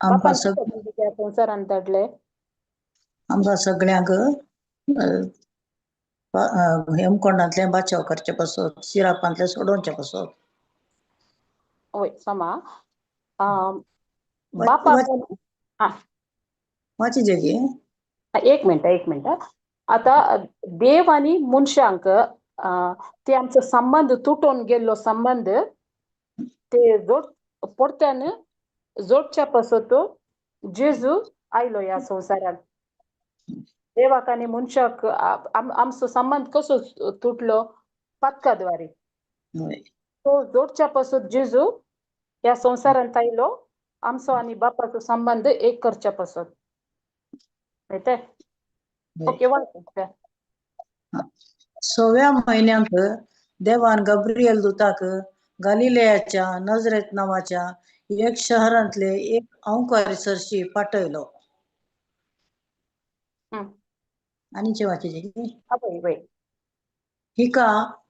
आमकां बापान सग कित्याक जेजूक ह्या संवसारांत धाडले? आमकां सगळ्यांक हेमकोंडांतलें बाचाव करचे पासत, शिरापांतलें सोडोवचे पासत. वय समा. बापा वाची जेगी. एक मिनट, एक मिनट. आता देव आनी मनशांक ते आमचो संबंद तुटोन गेल्लो संबंद ते जोड परत्यान जोडच्या पासत जेजू आयलो ह्या संवसारांत. देवाक आनी मनशाक आमचो संबंद कसो तुटलो? पातका द्वारे. तो जोडच्या पासत जेजू ह्या संवसारांत आयलो, आमचो आनी बापाचो संबंद एक करच्या पासत. कळ्ळें? ओके, वाच. सव्या म्हयन्यांत देवान गब्रियल दुताक गालिलेयाच्या नजरेत नांवाच्या एक शहरांतले एक अंवकारी सरशी पाठयलो. आनी वाचीचे. वय. हिका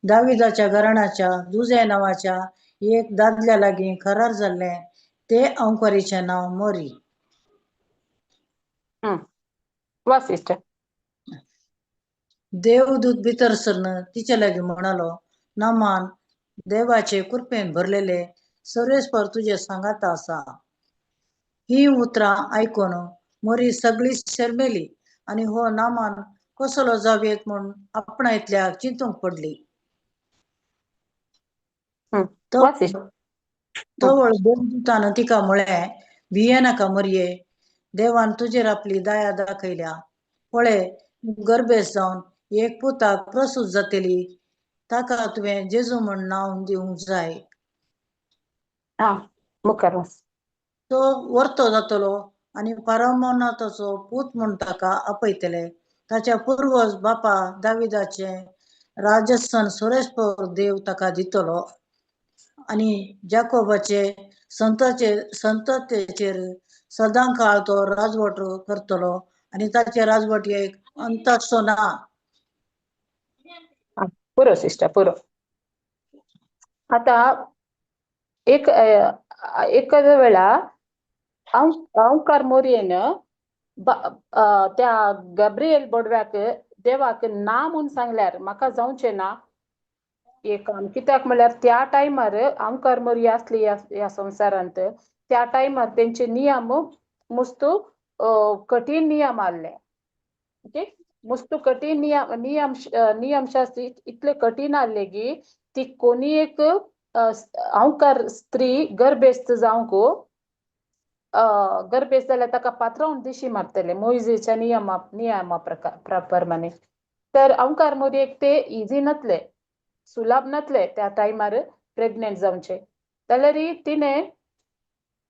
दाविदाच्या घराण्याच्या जुझे नांवाच्या एक दादल्या लागीं करार जाल्लें, ते अंवकारीचें नांव मोरी. वाच सिस्टर. देवदूत भितर सरन तिचे लागीं म्हणालो, नामान देवाचे कृपेन भरलेले, सर्वेस्पर तुजे सांगाता आसा. ही उतरां आयकून मोरी सगळी शरमेली आनी हो नामान कसलो जावयेत म्हूण आपणायतल्याक चिंतूंक पडली. तवळ देवदूतान तिका म्हळें, भियेनाका मरये, देवान तुजेर आपली दया दाखयल्या. पळय, गर्भेस्त जावन एक पुताक प्रसूत जातली, ताका तुवें जेजू म्हूण नांव दिवंक जाय. तो वर्तो जातलो आनी परमोनाथाचो पूत म्हूण ताका आपयतले. ताच्या पुर्वज बापा दाविदाचे राजस्थान सुरेशपूर देव ताका दितलो आनी जाकोबाचे संताचे संततेचेर सदां काळ तो राजवट करतलो आनी ताचे राजवटयेक अंत आसचो ना. पुरो सिस्टर, पुरो. आता एक एखाद्या वेळा अंवकार मोरयेन त्या गब्रियल बोडव्याक देवाक ना म्हूण सांगल्यार म्हाका जावचें ना एक काम, कित्याक म्हणल्यार त्या टायमार अंवकार मोरी आसली ह्या संवसारांत, त्या टायमार तेंचे नियम मुस्तू कठीण नियम आहले. ओके, मुस्तू कठीण नियम नियम नियमशास्त्र इतले कठीण आहले की ती कोणी एक अंवकार स्त्री गर्भेस्त जावंक, गर्भेस्त जाल्यार ताका पात्रावन दिशी मारतले मोयजेच्या नियमा नियमा प्रकार प्रमाणे. तर अंवकार मोरयेक ते इजी नातले, सुलाभ नातले त्या टायमार प्रेग्नेंट जावचे. जाल्यार तिणें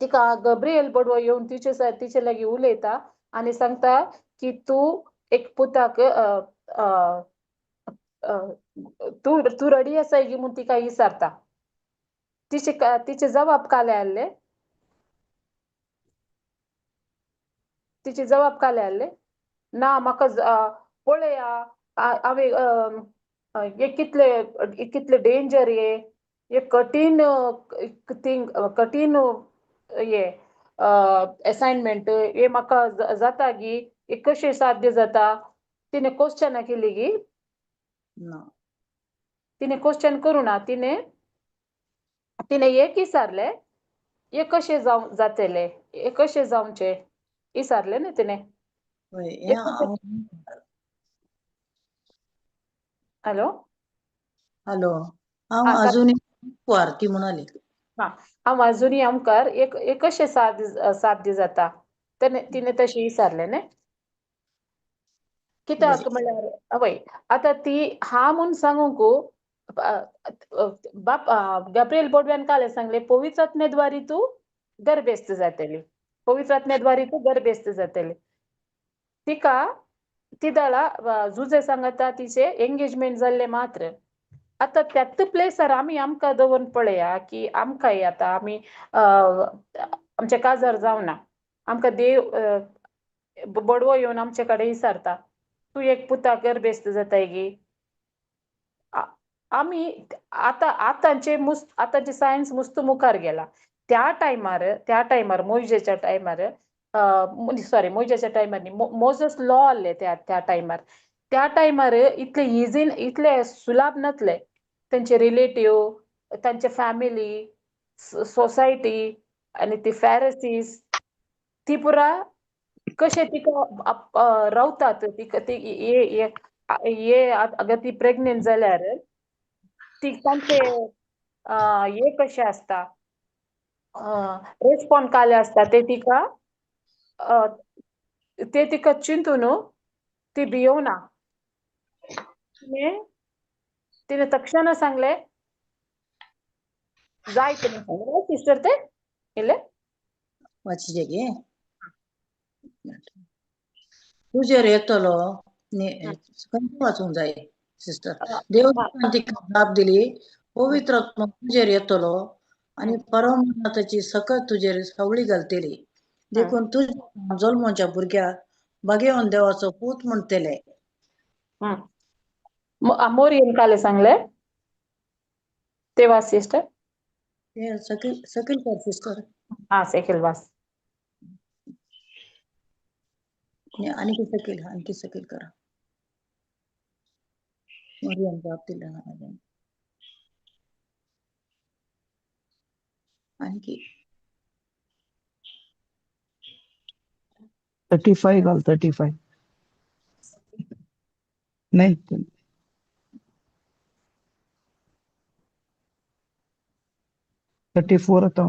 तिका गब्रियल बडवो येवन तिचे तिचे लागीं उलयता आनी सांगता की तूं एक पुताक तूं तूं रडी आसाय गी म्हूण तिका विचारता. तिचे तिचे जबाब काले आहले? तिचे जबाब काले आहले? ना म्हाका पळया हांवें हे कितले कितले डेंजर हे, हे कठीण थिंग, कठीण हे असायनमेंट, हे म्हाका जाता गी, हे कशें साध्य जाता? तिणें क्वेश्चनां केली गी? ना. तिणें क्वेश्चन करूं ना. तिणें तिणें एक विचारलें, हे कशें जावं जातलें, हे कशें जावचें विचारलें न्ही तिणें. हॅलो हॅलो, हांव अजूनय कुवार ती म्हणाली. हांव अजुनूय आमकार एक कशें साध्य साध्य जाता? तिणें तशें विचारलें न्ही. कित्याक म्हणल्यार वय आतां ती हा म्हूण सांगूंक बाप गब्रियल बोडव्यान काल सांगलें, पवित्र आत्म्याद्वारे तूं गर्भेस्त जातली, पवित्र आत्म्याद्वारे तूं गर्भेस्त जातली. तिका ती दळा जुजे सांगता तिचे एंगेजमेंट जाल्ले मात्र. आतां त्याच प्लेसार आमी आमकां दवरून पळया की आमकांय आतां आमी आमचें काजार जावना, आमकां देव बडवो येवन आमचे कडेन विचारता, तूं एक पुता गर्भेस्त जाताय गी? आमी आतां आतांचे मुस्त आतांचे सायन्स मुस्त मुखार गेला. त्या टायमार मोयजेच्या टायमार, सॉरी, मोयजेच्या टायमार न्ही, मोजस लॉ आहले त्या त्या टायमार. त्या टायमार इतले इझी, इतले सुलाभ नासले. तेंचे रिलेटीव, तांचे फॅमिली, सोसायटी आनी ती फॅरसीस ती पुरा कशें तिका रावतात. तिका ती ये ये अगर ती प्रेग्नेंट जाल्यार ती तांचे हे कशें आसता, रेस्पॉन्ड काले आसता, ते तिका चिंतून ती भियोना. तिने तक्षण सांगले जाय ते सिस्टर ते इल्ले. वाचचे गे. तुजेर येतलो. खंयचें वाचूंक जाय सिस्टर? देवदूतान तिका जाप दिली, पवित्र आत्मो तुजेर येतलो आनी परमनाथाची सकत तुजेर सावळी घालतली, देखून तुज्या जल्मोच्या भुरग्याक भाग्यवान देवाचो पूत म्हणटले. मोरयेन काले सांगले ते वाच सिस्टर. ते सकयल सकयल कर सिस्टर. हा, सकयल वाच. आणखी सकयल, आणखी सकयल करा. मोरयेन जाप दिली ना. आणखी. 35 घाल, 35 नाही, 34 आतां.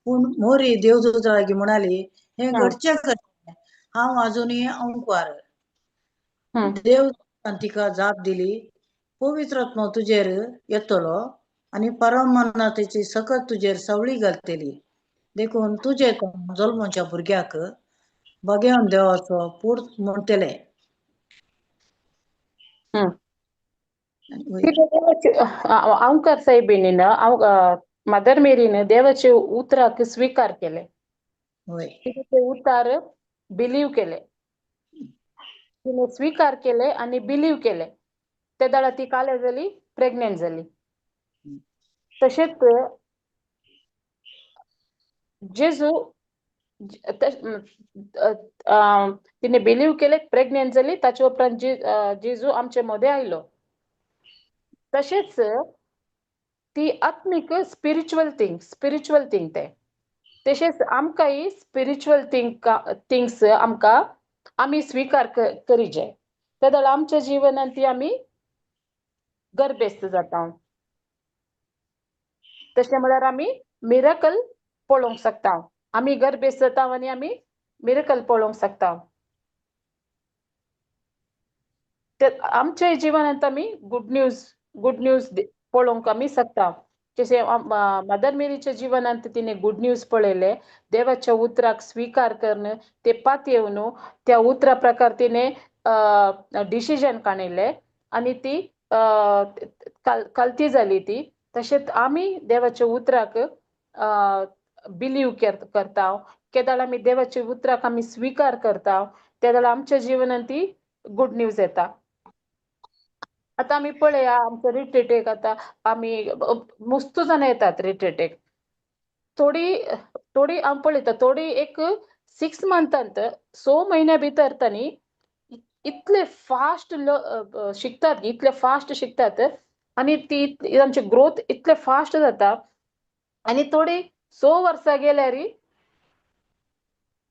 पूण मोरी देवदूता लागीं म्हणाली, हें घडचें कशें? हांव अजुनूय अंकवार. देवदूतान तिका जाप दिली, पवित्र आत्मो तुजेर येतलो आनी परमनाथाची सकत तुजेर सावळी घालतली, देखून तुजे जल्मोच्या भुरग्याक भाग्यवान देवाचो पूत म्हणटले. आनी वयर. तिका देवाचे अंकर साहेबीन, मदर मेरीन देवाचे उतराक स्वीकार केले. तिने ते उतार बिलीव केले. तिने स्वीकार केले आनी बिलीव केले. ते वेळार ती काले जाली, प्रेग्नेंट जाली. तशेंच जेजू तिने बिलीव केले, प्रेग्नेंट जाली. ताचे उपरांत जेजू आमचे मदें आयलो. तशेंच ती आत्मीक स्पिरिच्युअल थिंग, स्पिरिच्युअल थिंग ते. तशेंच आमकांय स्पिरिच्युअल थिंग्स आमकां आमी स्विकार करीजे. ते वेळार आमच्या जिवनांत ती आमी गर्भेस्त जाता. तशें म्हळ्यार आमी मिराकल पळोवंक शकता. आमी गर्भेस्त जाता आनी आमी मिराकल पळोवंक शकता. ते आमच्या जिवनांत आमी गुड न्यूज पळोवंक आमी शकता. जशें मदर मेरीच्या जिवनांत तिणे गुड न्यूज पळयले. देवाच्या उतराक स्विकार करून, ते पातयेवन, त्या उतरा प्रकार तिणे डिसिजन काडिल्लें आनी ती कलती जाली ती. तशेंच आमी देवाच्या उतराक बिलीव करता केदाळ आमी देवाच्या उतराक आमी स्विकार करता, त्या वेळार आमच्या जिवनांत ती गुड न्यूज येता. आतां आमी पळया, आमच्या रिट्रीटेक आतां आमी मस्तू जाणां येतात रिट्रीटेक. थोडी थोडी हांव पळयता, थोडी एक 6 मंथांत, 6 म्हयन्या भितर तांणी इतले फास्ट शिकतात, इतले फास्ट शिकतात आनी ती तांची ग्रोथ इतले फास्ट जाता. आनी थोडी 6 वर्सां गेल्यार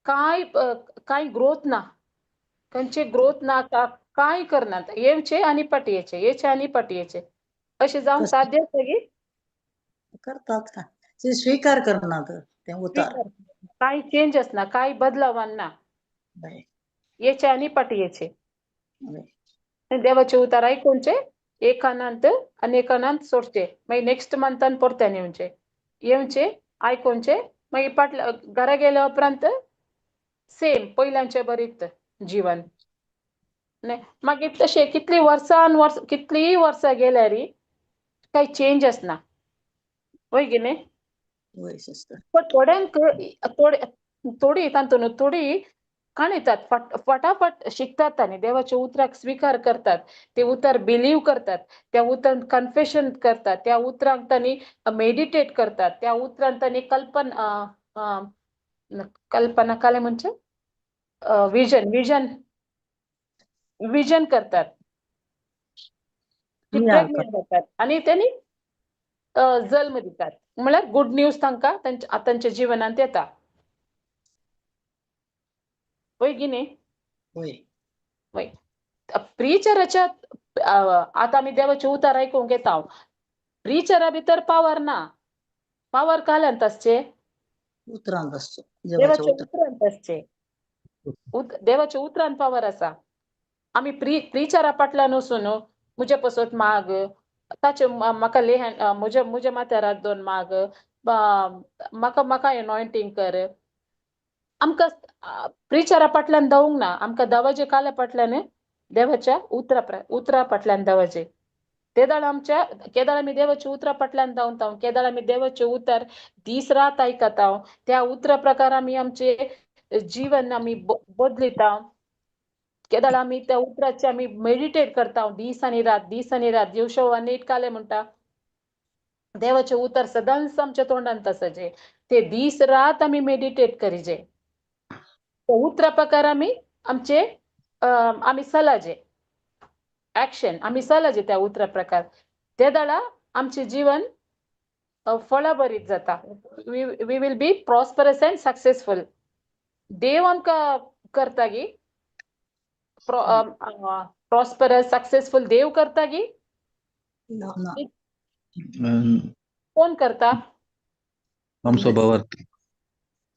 कांय कांय ग्रोथ ना, खंयचे ग्रोथ ना, कांय करनात. येवचे आनी पाटयेचे, येवचे आनी पाटयेचे, अशें जावन साध्य आसा की? करतात का ते स्वीकार करनात ते उतार. कांय चेंज आसना, कांय बदलाव ना. येचे आनी पाटयेचे. देवाचे उतार आयकुचे एक कानांत आनी एक कानांत सोडचे. मागीर नेक्स्ट मंथान परत्यान येवचे, येवचे, आयकुचे. मागीर पाटल्या घरा गेल्या उपरांत सेम पयल्यांचे बरीत जिवन. मागीर तशें कितलीं वर्सान वर्स, कितलींय वर्सां गेल्यार कांय चेंज आसना, वय की न्ही? वय सिस्टर. पण थोड्यांक, थोडे थोडी तातूंत थोडी काणयतात, फटाफट शिकतात आनी देवाच्या उतराक स्विकार करतात, ते उतर बिलीव करतात, त्या उतरान कन्फेशन करतात, त्या उतरांक तांणी मेडिटेट करतात, त्या उतरान तांणी कल्पना, कल्पना काले म्हणजे विजन विजन विजन करतात, ती प्रेग्नेंट जातात आनी त्यांनी जल्म दितात, म्हळ्यार गुड न्यूज तांकां तांच्या तांच्या जिवनांत येता. वय की न्ही? वय. वय. प्रिचराच्या, आतां आमी देवाचें उतर आयकूंक येता, प्रिचरा भितर पावर ना. पावर काल्यांत आसचे? उतरांत आसचो. देवाच्या उतरांत आसचे. देवाच्या उतरांत पावर आसा. आमी प्रिचरा फाटल्यान वचून म्हजे पसत माग, ताचे म्हाका लेहन, म्हज्या म्हज्या माथ्यार हात दवर माग, म्हाका म्हाका एनॉयंटींग कर. आमकां प्रिचरा फाटल्यान धांवूंक ना, आमकां देवाचे काल्या फाटल्यान, देवाच्या उतरा उतरा फाटल्यान धांवचें. तेदाळ आमच्या केदाळ आमी देवाच्या उतरा फाटल्यान धांवता, केदाळ आमी देवाचें उतर दीस रात आयकता, त्या उतरा प्रकार आमी आमचे जीवन आमी बदलिता. केदाळ आमी त्या उतराचे आमी मेडिटेट करता दीस आनी रात, दीस आनी रात. येवशवा नीट काले म्हणटा, देवाचें उतर सदांच आमच्या तोंडांत आसाचें, ते दीस रात आमी मेडिटेट करीजे. उतरा प्रकार आमी आमचे आमी सलाजे ऍक्शन, आमी सलाजे त्या उतरा प्रकार, ते दाडा आमचें जीवन फळाभरीत जाता. We will be prosperous and successful. देव आमकां करता गी प्रॉस्परस सक्सेसफुल? देव करता गी? ना. कोण करता? आमचो भावार्थ.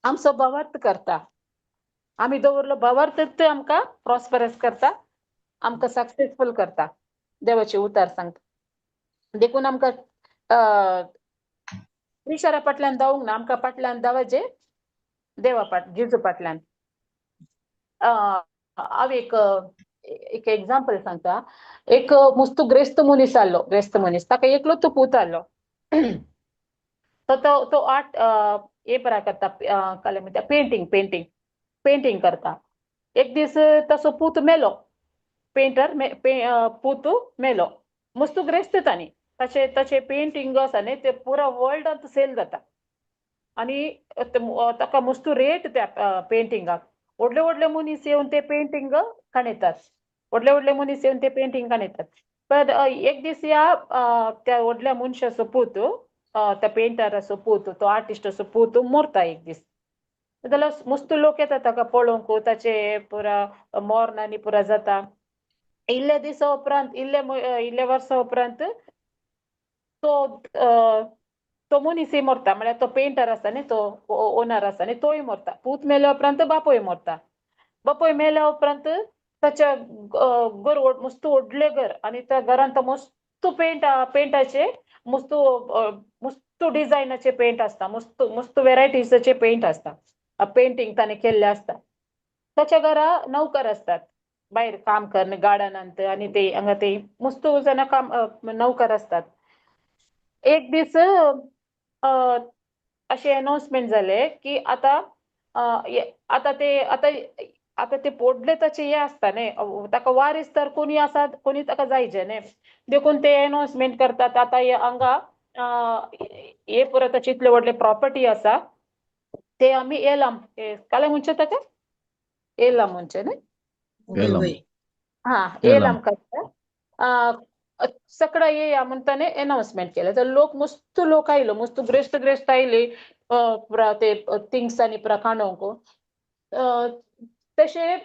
आमचो भावार्थ करता. आमी दवरलो भावार्थ ते आमकां प्रॉस्परस करता, आमकां सक्सेसफूल करता. देवाचे उतार सांगता. देखून आमकां प्रिशरा फाटल्यान धांवूंक ना, आमकां फाटल्यान धांवचें देवा फाट, जेजू फाटल्यान. हांव एक एक एग्जाम्पल सांगता. एक मुस्तू ग्रेस्त मनीस आहलो, ग्रेस्त मनीस, ताका एकलोच पूत आहलो. तो तो तो आर्ट हे बरा करता, काले म्हणटा, पेंटींग पेंटींग पेंटींग करता. एक दीस तसो पूत मेलो, पेंटर पूत मेलो. मस्तू ग्रेस्त तांणी, ताचे ताचे पेंटींग आसा न्ही, ते पुरा वर्ल्डांत सेल जाता आनी ताका मस्तू रेट त्या पेंटिंगाक. व्हडले व्हडले मनीस येवन ते पेंटींग काणयतात, व्हडले व्हडले मनीस येवन ते पेंटींग काणयतात. पण एक दीस ह्या त्या व्हडल्या मनशाचो पूत, त्या पेंटराचो पूत, तो आर्टिस्टाचो पूत मरता एक दीस. जाल्यार मस्त लोक येता ताका पळोवंक, ताचे पुरा मर्ण आनी पुरा जाता. इल्ले दिसा उपरांत, इल्ले इल्ले वर्सां उपरांत तो तो मनीसय मरता, म्हळ्यार तो पेंटर आसा न्ही, तो ओनर आसा न्ही, तोय मरता. पूत मेल्या उपरांत बापूय मरता. बापूय मेल्या उपरांत ताच्या घर मस्त व्हडलें घर आनी त्या घरांत मस्त पेंट पेंटाचे मस्त मस्त डिजायनाचे पेंट आसता, मस्त मस्त वेरायटीजाचे पेंट आसता, पेंटींग ताणें केल्लें आसता. ताच्या घरा नौकर आसतात, भायर काम कन्न गार्डनांत आनी ते हांगा ते मस्त जाणां काम नौकर आसतात. एक दीस अशें अनाउन्समेंट जालें की आतां आतां ते आतां आतां ते पोडले ताचे हे आसता न्ही, ताका वारीस तर कोणी आसा, कोणी ताका जायचे न्ही, देखून ते अनाउन्समेंट करतात आतां हे हांगा हे पुरो ताची इतले व्हडले प्रॉपर्टी आसा, ते आमी येलाम काले म्हणचे ताका येलाम म्हणचे न्ही. हा, येलाम करता, सगळं येया म्हूण ताणें अनाउन्समेंट केलें. तर लोक मस्त लोक आयलो, मस्त ग्रेस्त ग्रेस्त आयले पुरा ते थिंग्स आनी पुरा काणूंक. तशें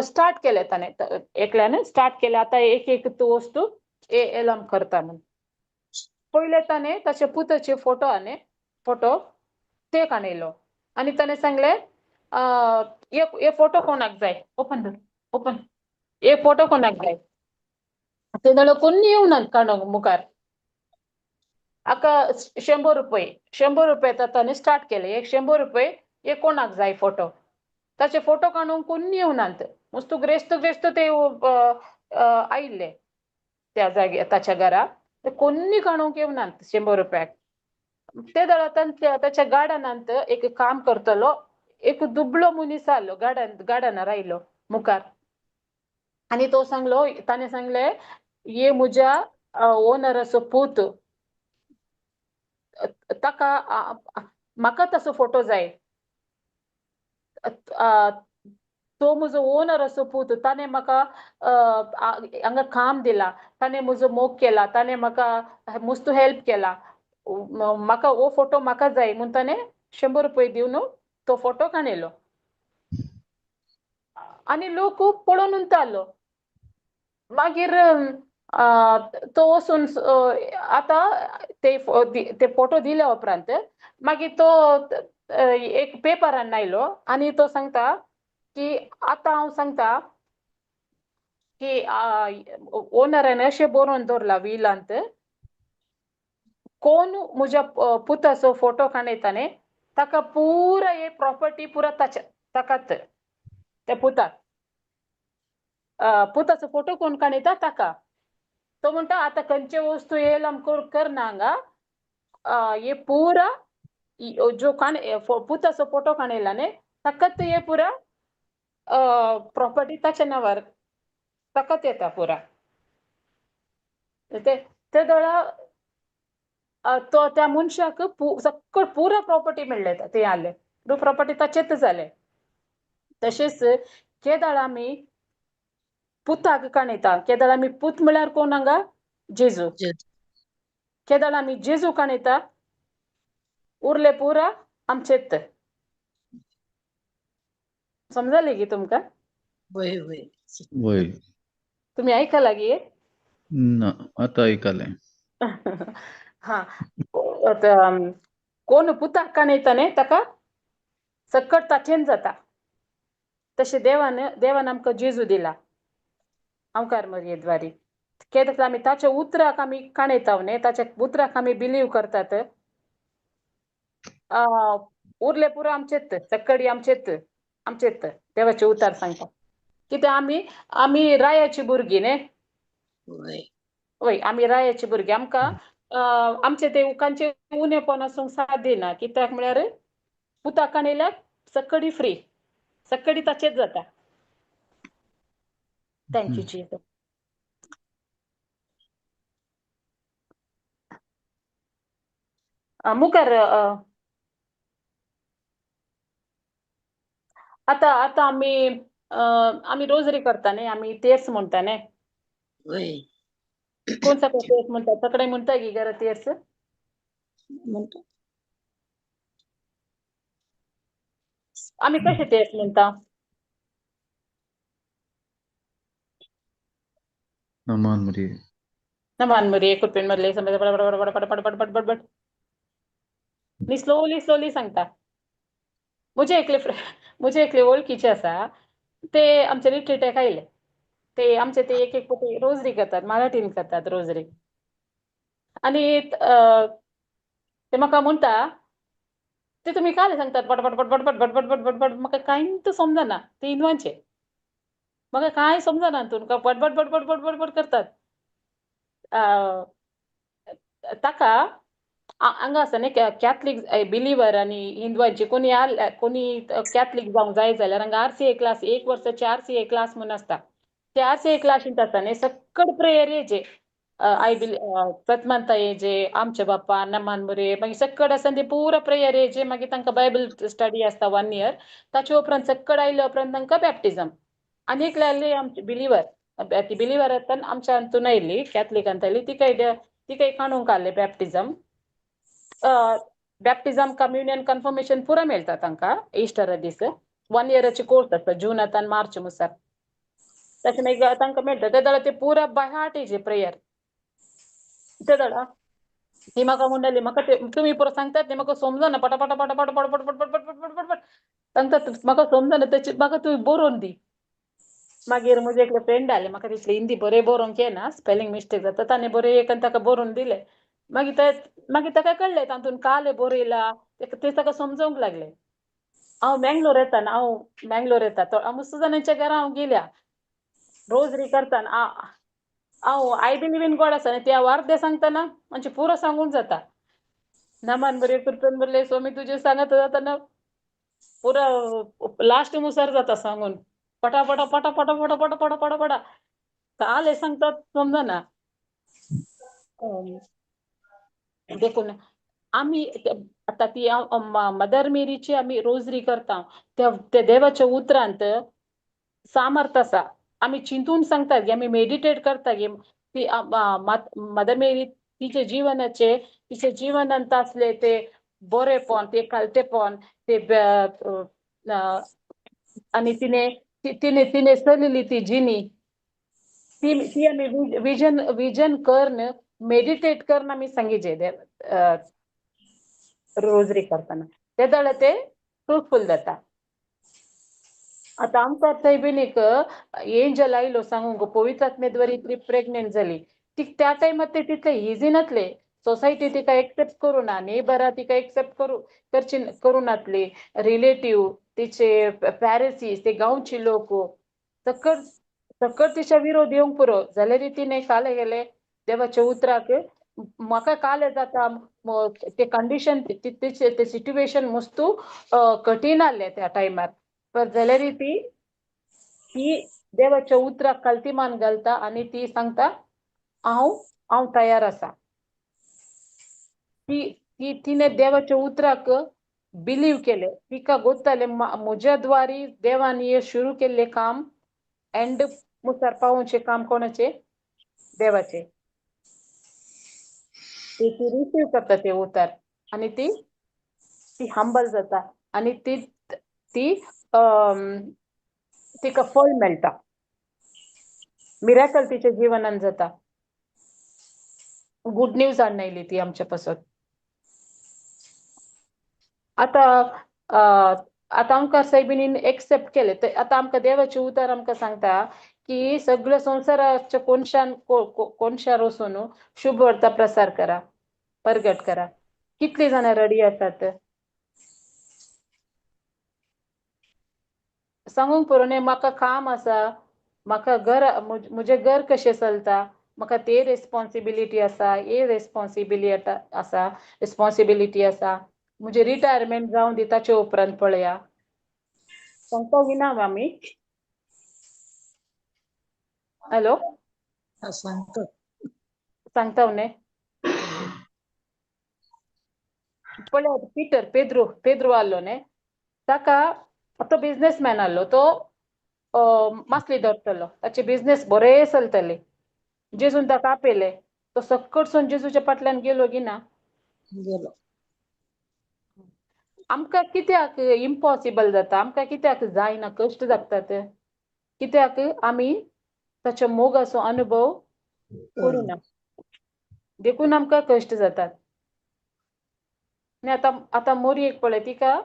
स्टार्ट केलें ताणें, एकल्यान स्टार्ट केलें, आतां एक एक तूं वस्तू एलाम करता म्हूण. पयलें ताणें ताचे पुताचे फोटो आनी फोटो ते काणयलो आनी ताणें सांगलें, हे फोटो कोणाक जाय, ओपन ओपन, हे फोटो कोणाक जाय. ते जाल्यार कोण येवनात काडूंक मुखार. हाका 100 रुपये, 100 रुपये ताणें स्टार्ट केले, एक 100 रुपये, हे कोणाक जाय फोटो. ताचे फोटो काडूंक कोण येवनात. मस्त ग्रेस्त ग्रेस्त ते आयिल्ले त्या जाग्यार ताच्या घरा, ते कोन्नी काडूंक येवनात 100 रुपयाक. ते जाल्यार ताच्या गार्डनांत एक काम करतलो एक दुबळो मनीस आलो, गार्डनार आयलो मुखार आनी तो सांगलो, ताणें सांगलें ये म्हज्या ओनराचो पूत, ताका म्हाका ताचो फोटो जाय, तो म्हजो ओनराचो पूत, ताणें म्हाका हांगा काम दिला, ताणें म्हजो मोग केला, ताणें म्हाका मस्त हेल्प केला, म्हाका हो फोटो म्हाका जाय म्हूण ताणें 100 रुपये दिवन तो फोटो काणयलो आनी लोक पळोवन उरतालो. मागीर तो वचून आतां ते फोटो दिल्या उपरांत मागीर तो एक पेपरान आयलो आनी तो सांगता की आतां हांव सांगता की ओनरान अशें बरोवन दवरला विलांत, कोण म्हज्या पुताचो फोटो काडयता न्ही ताका पुरा हे प्रॉपर्टी पुरा ताच्या ताकात, त्या पुताक पुताचो फोटो कोण काडयता ताका. तो म्हणटा आतां खंयचे वस्तू येयल आमकां करना हांगा, हे पुरा जो पुताचो फोटो काडयला न्ही ताकात हे पुरा प्रॉपर्टी ताच्या नांवार ताकात येता पुरा. ते दोळा तो त्या मनशाक सगळं पुरा प्रॉपर्टी मेळ्ळे, ते आले प्रॉपर्टी ताचेच जाले. तशेंच केदाळ आमी पुताक काणयता, केदाळ आमी पूत म्हळ्यार कोण हांगा जेजू, केदाळ आमी जेजू काणयता उरले पुरा आमचेच. समजले की तुमकां? वय वय वय. तुमी आयकला गी? ना, आतां आयकलें. हा, कोण पुताक काणयता न्ही ताका सकट ताचेन जाता. तशें देवान देवान आमकां जेजू दिला आमकार मरयेद्वारी. केन्ना आमी ताच्या उतराक आमी काणयता न्ही, ताच्या उतराक आमी बिलीव करतात, उरले पुरो आमचेच, सक्कडी आमचेच आमचेच देवाचें उतार सांगता. कित्याक आमी आमी रायाची भुरगीं न्ही, वय आमी रायाची भुरगीं, आमकां आमचे ते उकांचे उणेपण आसूंक साथ दिना. कित्याक म्हळ्यार पुताक काणयल्यार सक्कडी फ्री, सक्कडी ताचेच जाता. Thank you Jesus. मुखार आतां आतां आमी आमी रोजरी करता न्ही, आमी तेर्स म्हणटा न्ही, कोण सगळे तेर्स म्हणटा? सगळे म्हणटा की घरा तेर्स म्हणटा. आमी कशे तेर्स म्हणटा? नमान मरिये. नमान मरिये, कृपेन मरले, समज बड बड बड बड बड बड बड बड नी स्लोली स्लोली सांगता. म्हजे एकले म्हजे एकले वळखीचे आसा, ते आमचे रिट्रीटाक आयले, ते आमचे ते एक एक पटी रोजरी करतात, मराठीन करतात रोजरी. आनी ते म्हाका म्हणटा ते तुमी काल सांगतात but but but but but but but but but but, म्हाका कांयच समजना, ते हिंदवांचे म्हाका कांय समजना, तुमकां but but but but but but but करतात. ताका हांगा आसा न्ही कॅथलीक बिलिवर आनी हिंदवांची कोणी कोणी कॅथलीक जावंक जाय जाल्यार हांगा आरसीए क्लास, एक वर्साची आरसीए क्लास म्हूण आसता. ते आरसीए क्लासींत आसता न्ही सक्कड प्रेयर येचे, I bill सतमानता येजे, आमचे बाप्पा, नमान मुरे, मागीर सक्कड आसा ते पुरा प्रेयर येचे. मागीर तांकां बायबल स्टडी आसता 1 इयर, ताचे उपरांत सक्कड आयल्या उपरांत तांकां बॅप्टिजम. आनी एकले आसली आमची बिलिवर, ती बिलिवर आसतना आमच्या हातून आयली, कॅथलिकांत आयली, तिका तिका काडूंक आसलें बॅप्टिजम. बॅप्टिजम, कम्युनियन, कन्फर्मेशन पुरा मेळटा तांकां इस्टरा दीस. 1 इयराची कोर्स आसता, जूनांत आनी मार्च मुसार, तशें मागीर तांकां मेळटा. ते जाल्यार ते पुरा बाय हार्ट हेजे प्रेयर. ते जाणा ती म्हाका म्हणटाली, म्हाका ते तुमी पुरो सांगतात न्ही म्हाका समजना, पटापटा पटापट पट पट पट पट पट पट पट पट सांगतात, म्हाका समजना, तेचे म्हाका तुवें बरोवन दी. मागीर म्हजें एकलें फ्रेंड आसलें, म्हाका तितलें हिंदी बरें बरोवंक येना, स्पेलिंग मिस्टेक जाता, ताणें बरें एक आनी ताका बरोवन दिलें. मागीर ते मागीर ताका कळ्ळें तातूंत कालें बरयलां, तें ताका समजोवंक लागलें. हांव मँगलोर येताना, हांव मँगलोर येता तो मस्त जाणांच्या घरा हांव गेल्या रोजरी करताना. हांव I believe in God आसा न्ही, ते हांव अर्दें सांगतना मातशें पुरो सांगूंक जाता. नमान बरें कृपन बरलें स्वामी तुजें सांगत जाताना पुरा लास्ट मुसर जाता सांगून पटापटा पटापटा पटापटा पटापटा पटा काले सांगतात समजना. देखून आमी आतां ती मदर मेरीची आमी रोजरी करता, त्या त्या देवाच्या उतरांत सामर्थ आसा. आमी चिंतून सांगता गे, आमी मेडिटेट करता गे, ती मदर मेरी तिचे जिवनाचे, तिच्या जिवनांत आसले ते बरेपण, ते कालतेपण, ते आनी तिणे तिणे तिणे चलयली ती जिणी, ती ती आमी विजन विजन करन मेडिटेट करन आमी सांगीचे रोजरी करतना, ते दळ ते फ्रुटफूल जाता. आतां आमकां थंय बीन एक एंजल आयलो सांगूंक, पवित्र आत्मेद्वारे ती प्रेग्नेंट जाली. ती त्या टायमार ते तितले इजी नासले, सोसायटी तिका एक्सेप्ट करूं ना, नेबरां तिका एक्सेप्ट करूं करची करूं नासली, रिलेटीव तिचे पॅरसीस, ते गांवचे लोक सकट सकट तिच्या विरोध येवंक पुरो जाल्यार तिणें काले गेले देवाच्या उतराक. म्हाका काले जाता ते कंडिशन, तिचे ते सिट्युएशन मस्तू कठीण आहलें त्या टायमार, पर जाल्यार ती ती देवाच्या उतराक कल्तिमान घालता आनी ती सांगता हांव हांव तयार आसा. ती ती तिणें देवाच्या उतराक बिलीव केलें. तिका गोत्तालें म्हज्या द्वारी देवान हें सुरू केल्लें काम एंड मुखार पावोवचें काम कोणाचें, देवाचें. ती ती रिसीव करता तें उतर आनी ती ती हंबल जाता आनी ती ती तिका फळ मेळटा, मिराकल तिच्या जिवनान जाता. गुड न्यूज हाडून आयली ती आमच्या पासत. आतां आतां आमकां सायबिणीन एक्सेप्ट केलें तर आतां आमकां देवाचें उतर आमकां सांगता की सगळ्या संवसाराच्या कोनशान कोनशार वचून शुभ वार्ता प्रसार करा, परगट करा. कितली जाणां रेडी आसात सांगूंक पुरो न्ही, म्हाका काम आसा, म्हाका घर, म्हजें घर कशें चलता, म्हाका ते रेस्पोन्सिबिलिटी आसा, हे रेस्पोन्सिबिलिटी आसा, रिस्पोन्सिबिलिटी आसा, म्हजें रिटायरमेंट जावं दी ताचे उपरांत पळया. सांगता की ना आमी? हॅलो, सांगता. सांगता न्ही. पळय पिटर, पेद्रो, पेद्रो आहलो न्ही, ताका तो बिजनेसमॅन आहलो, तो मासली धरतलो, ताचे बिजनेस बरे चलतले. जेजून ताका आपयलें, तो सक्कडसून जेजूच्या फाटल्यान गेलो की ना? गेलो. आमकां कित्याक इम्पॉसिबल जाता, आमकां कित्याक जायना, कश्ट जातात कित्याक? आमी ताच्या मोगाचो अनुभव करूं ना, देखून आमकां कश्ट जातात. आनी आतां आतां मोरयेक पळय, तिका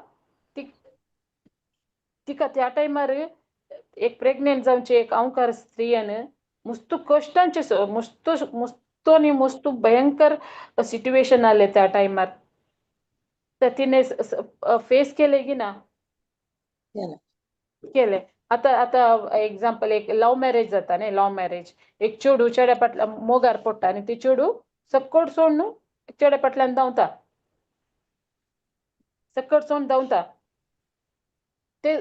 तिका त्या टायमार एक प्रेग्नेंट जावचें एक अंवकार स्त्रियन मुस्तू कश्टांचे, मुस्तू मुस्तू आनी मुस्तू भयंकर सिट्युएशन आहलें त्या टायमार. तर तिणें फेस केलें की ना? केलें. आतां आतां एग्जाम्पल, एक लव मॅरेज जाता न्ही, लव मॅरेज, एक चेडूं चेड्या फाटल्यान मोगार पडटा आनी ती चेडूं सक्कड सोडून चेड्या फाटल्यान धांवता, सक्कड सोडून धांवता. ते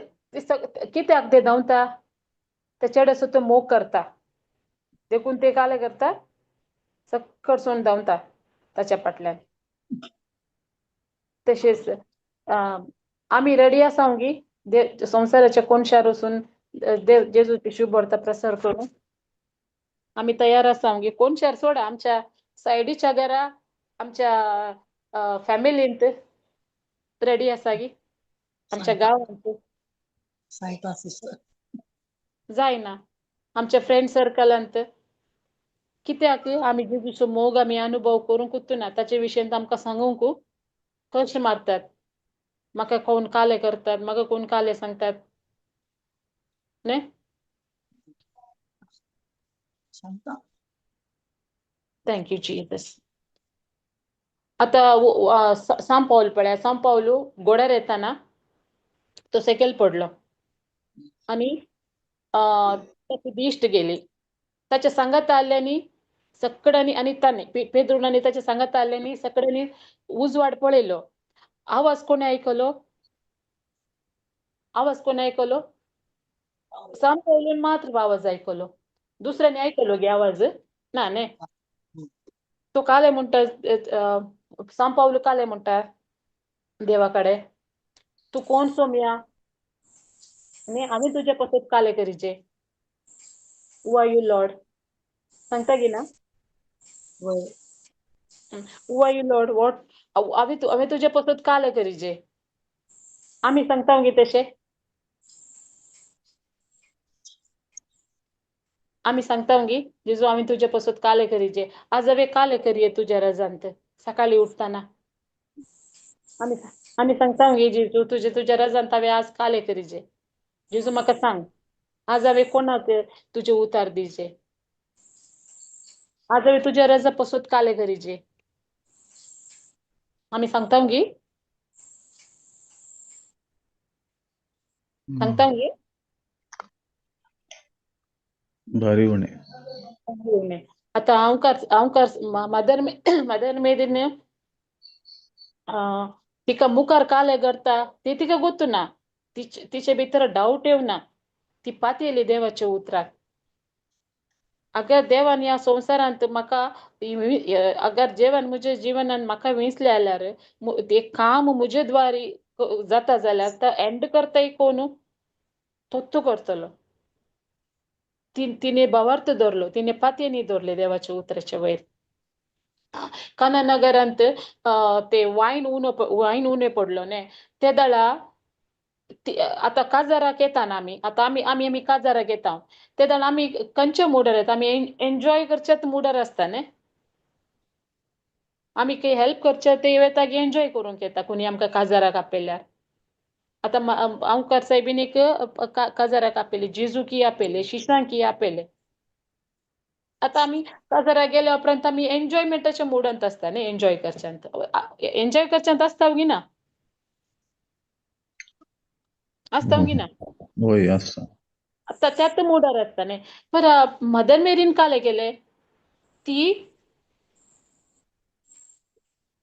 कित्याक ते धांवता? त्या चेड्याचो तो मोग करता, देखून ते कालें करता, सक्कड सोडून धांवता ताच्या फाटल्यान. तशेंच आमी रेडी आसा गी संवसाराच्या कोनशार वचून देव जेजूची शुभ वार्ता प्रसार करूं? आमी तयार आसा गी? कोनशार सोडा, आमच्या सायडीच्या घरा, आमच्या फॅमिलींत रेडी आसा गी? आमच्या गांवांत सांगता सिस्टर. जायना, आमच्या फ्रेंड सर्कलांत कित्याक आमी जेजूचो मोग आमी अनुभव करूंकूच ना? ताचे विशयन आमकां सांगूंक कश्ट मारतात. म्हाका कोण काले करतात, म्हाका कोण काले सांगतात न्ही? सांगता. Thank you Jesus. आतां सांव पावल पळया, सांव पावलू घोड्यार येताना तो सकयल पडलो आनी ताची दिश्ट गेली. ताच्या सांगाता आसल्यांनी सकडांनी आनी ताणें पेद्रून आनी ताच्या सांगाता आसल्यांनी सकडांनी उजवाड पळयलो. आवाज कोणें आयकलो? आवाज कोण आयकलो? सांव पावलून मात्र आवाज आयकलो, दुसऱ्यांनी आयकलो गे आवाज ना न्ही. तो काले म्हणटा, सांव पावलू काले म्हणटा देवा कडेन, तूं कोण सोमया न्ही, आमी तुजे पसत काले करीचे, हू आर you Lord, सांगता गी ना? वय. Who are you Lord, what हांवें तुजे पसत काले करीचे, आमी सांगता गे तशें? आमी सांगता गी जेजू आमी तुजे पसत काले करीचे, आज हांवें काले करये तुज्या रजांत सकाळी उठताना, आमी आमी सांगता गे जेजू तुजे तुज्या रजांत हांवें आज काले करीचे, जेजू म्हाका सांग आज हांवें कोणाक तुजे उतार दिवचे, आज हांवें तुज्या रजा पसत काले करीचे, आमी सांगता गी? सांगता गी? भारी उणें. आतां हांवकार मदर मदर मेरीन तिका मुखार काले करता ती तिका गोत्तू ना, तिचे भितर डावट येवना, ती पातयेली देवाच्या उतराक. अगर देवान ह्या संवसारांत म्हाका, अगर देवान म्हज्या जिवनान म्हाका विंचलें जाल्यार, तें काम म्हजे द्वारी जाता जाल्यार तो एंड करताय कोण, तोत्तू करतलो. तिणे भावार्थ धरलो, तिणे पातयेनी धरले देवाच्या उतराच्या वयर. काना नगरांत ते वायन उणो वायन उणें पडलो न्ही ते दळा, आतां काजाराक येता ना आमी, आतां आमी आमी आमी काजाराक येता ते दळा आमी खंयच्या मुडार येता, आमी एन्जॉय करच्याच मुडार आसता न्ही, आमी काही हेल्प करचे ते येता की एन्जॉय करूंक येता कोणी आमकां काजाराक आपयल्यार. आतां हांवकार सायबिणीक काजाराक आपयले, जेजूकी आपयले, शिशांकी आपयले. आतां आमी काजाराक गेल्या उपरांत आमी एन्जॉयमेंटाच्या मुडांत आसता न्ही, एन्जॉय करच्यांत, एन्जॉय करच्यांत आसता गी ना, आसता गी ना? वय आसता. आतां त्याच मुडार आसता न्ही. पर मदर मेरीन काले केले, ती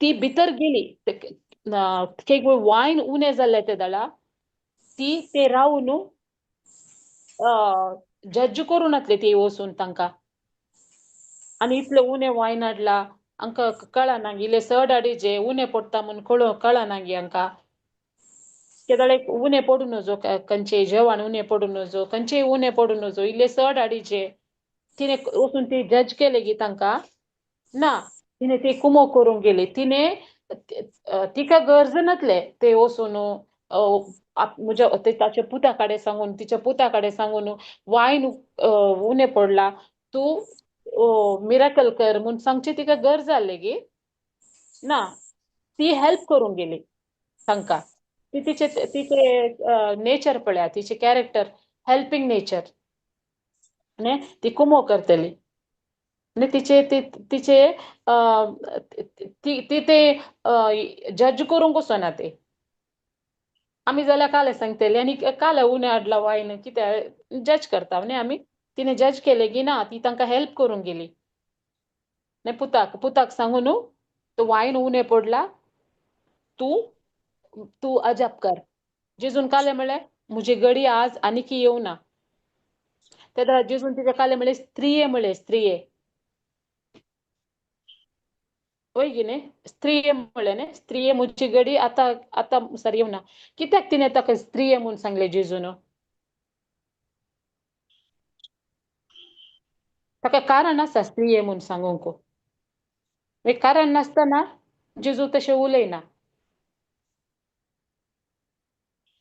ती भितर गेली, एक वायन उणें जाल्लें ते दळा, ती ते रावून जज करूं नासले ती वचून तांकां, आनी इतलें उणें वायन हाडला हांकां कळना इल्लें चड हाडीजे उणें पडटा म्हूण कळना गे हांकां, केदळे उणें पडूं नजो, खंयचें जेवण उणें पडूं नजो, खंयचेय उणें पडूं नजो, इल्लें चड हाडीजे. तिणें वचून ती जज केले गी तांकां ना, तिणें ती कुमो करूंक गेली, तिणें तिका गरज नासलें ते वचून म्हज्या ताच्या पुता कडेन सांगून, तिच्या पुता कडेन सांगून वायन उणें पडला तूं मिराकल कर म्हूण सांगची तिका गरज जाल्ली गी ना, ती हेल्प करूंक गेली तांकां. ती तिचे तिचे नेचर पळया, तिचे कॅरेक्टर हेल्पींग नेचर न्ही, ती कुमो करतली न्ही, तिचे तिचे ती ते जज करूंक वचना ते. आमी जाल्यार काले सांगतले आनी काले उणें हाडला वायन कित्याक जज करता न्ही आमी, तिणें जज केलें की ना, ती तांकां हेल्प करूंक गेली न्ही, पुताक पुताक सांगू न्हू तो वायन उणें पडला तूं तूं अजाप कर. जेजून काले म्हळें म्हजी गडी आज आनीकी येवना. तेन्ना जेजून तिका काले म्हळें स्त्रीये म्हळें, स्त्रीये वय की न्ही, स्त्रीये म्हळें न्ही, स्त्रीये म्हजी गडी आतां आतां सर येवना. कित्याक तिणें ताका स्त्रीये म्हूण सांगलें जेजून? ताका कारण आसा स्त्रीये म्हूण सांगूंक, कारण नासतना जेजू तशें उलयना.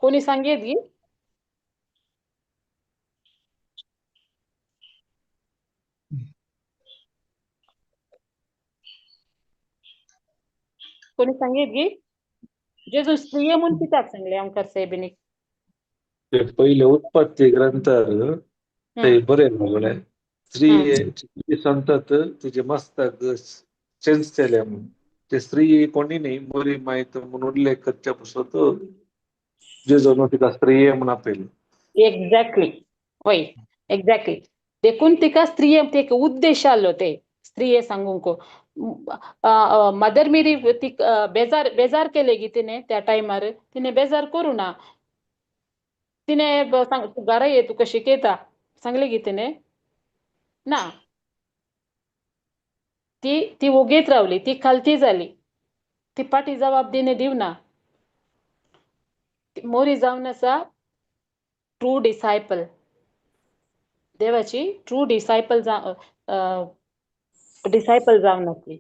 कोणी सांगेत गी? कोणी सांगेत गी? जेजू स्त्रीये म्हूण कित्याक सांगलें आमकां सायबिणीक? ते पयले उत्पत्ती ग्रंथार ते बरें म्हळें स्त्री सांगतात तिजे मस्तक चेंज केले म्हणून, ते स्त्री कोणी न्ही मोरी मायत म्हणून उल्लेख करच्या पासत जेजून तिका स्त्रीये म्हणून आपयलें. एक्झॅक्टली, वय एक्झॅक्टली, देखून तिका स्त्रीये ते एक उद्देश आसलो ते स्त्रीये सांगूंक. मदर मेरी ती बेजार बेजार केले गी तिणें त्या टायमार, तिणें बेजार करूं ना, तिने सांग तूं घरा ये तुका शिकयता सांगलें गी तिने ना. ती ती वोगीत रावली, ती खालती जाली, ती पाटी जबाब तिने दिवना. मोरी जावन आसा ट्रू डिसायपल, देवाची ट्रू डिसायपल डिसायपल जावन आसली.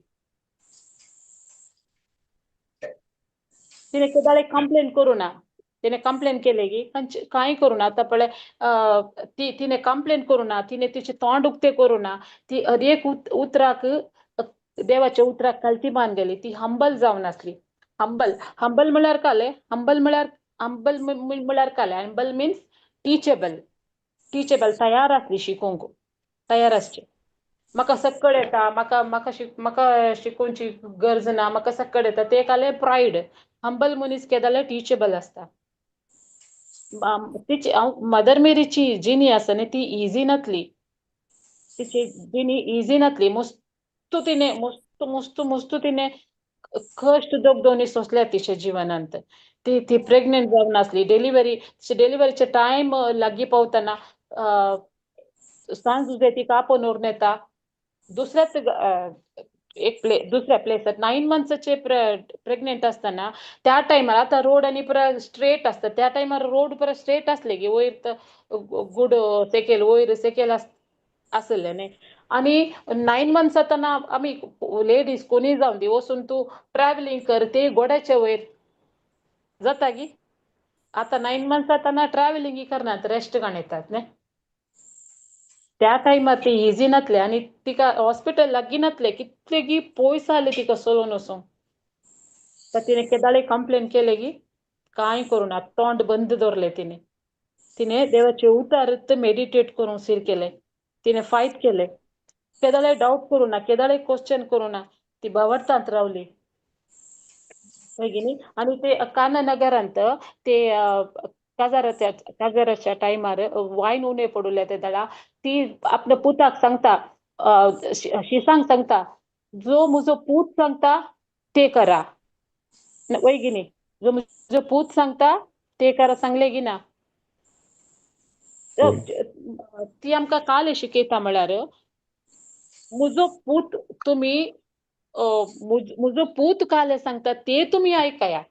तिने केदाळे कंप्लेन करूं ना, तिने कंप्लेन केले की कांय करूं ना. आतां पळय ती तिने कंप्लेन करूं ना, तिने तिचे तोंड उक्तें करूं ना, ती हर एक उतराक देवाच्या उतराक खालती मान गेली. ती हंबल जावन आसली. हंबल हंबल म्हळ्यार काले, हंबल म्हळ्यार हंबल म्हळ्यार काले, हंबल मिन्स टिचेबल, टिचेबल, तयार आसली शिकोवंक, तयार आसची. म्हाका सक्कड येता, म्हाका म्हाका म्हाका शिकोवची गरज ना, म्हाका सक्कड येता, ते काले प्रायड. हंबल मनीस केदाले टिचेबल आसता. तिची हांव मदर मेरीची जिनी आसा न्ही ती इजी नातली, तिची जिनी इजी नातली. मस्तू तिणे मस्तू मस्तू मस्तू तिणे कश्ट दोग सोंसल्या तिच्या जिवनांत. ती ती प्रेग्नेंट जावन आसली, डिलिव्हरी डिलिव्हरीचे टायम लागीं पावतना सांज जुजे तिका आपोवन व्हरून येता दुसऱ्याच एक प्ले दुसऱ्या प्लेसार. 9 मंथ्साचे प्रेग्नेंट आसतना त्या टायमार आतां रोड आनी पुरा स्ट्रेट आसता, त्या टायमार रोड पुरा स्ट्रेट आसले की वयर गुड सेकेल वयर सेकेल आसले न्ही. आनी 9 मंथ्स जातना आमी लेडीज कोणीय जावन दी वचून तूं ट्रॅवलिंग कर ते गोड्याच्या वयर जाता की. आतां 9 मंथ्स जातना ट्रॅवलिंग करनात, रेस्ट काडटात न्ही. त्या टायमार ती इजी नातले आनी तिका हॉस्पिटल लागीं नातलें, कितले गी पयस आहले तिका चलोवन वचूंक. तर तिणें केदाळे कंप्लेन केले की कांय करूं ना, तोंड बंद दवरलें तिणें. तिणें देवाचे उतार मेडिटेट करूंक सुरू केलें, तिणें फायट केलें, केदाळे डावट करूं ना, केदाळे क्वेश्चन करूं ना, ती भावार्थांत रावली. हय की न्ही. आनी ते काना नगरांत ते काजाराच्या काजाराच्या टायमार वायन उणें पडुल्लें ते दळा ती आपल्या पुताक सांगता, शिसांक सांगता, जो म्हजो पूत सांगता ते करा. वय की न्ही, जो म्हजो पूत सांगता ते करा सांगले की ना. ती आमकां काल शिकयता म्हळ्यार म्हजो पूत तुमी म्हजो पूत काल सांगता ते तुमी आयकया,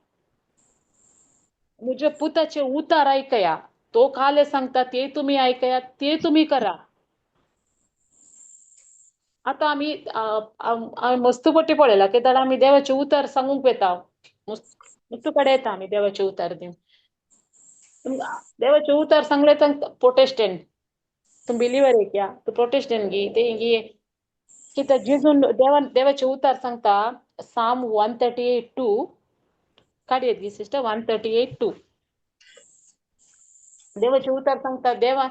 म्हज्या पुताचे उतार आयकया, तो काले सांगता ते तुमी आयकया, ते तुमी करा. आतां आमी मस्त पट्टी पळयला कित्याक आमी देवाचे उतार सांगूंक वेता, मस्त कडेन येता आमी देवाचे उतार दिवन. देवाचे उतार सांगले तर प्रोटेस्टंट तूं बिलीवर आहे क्या, तूं प्रोटेस्टंट गी ते गी कित्याक जेजून देवान देवाचे उतार सांगता. साम 138:2 काडयेत गी सिस्टर, 138:2 देवाचे उतार सांगता देवान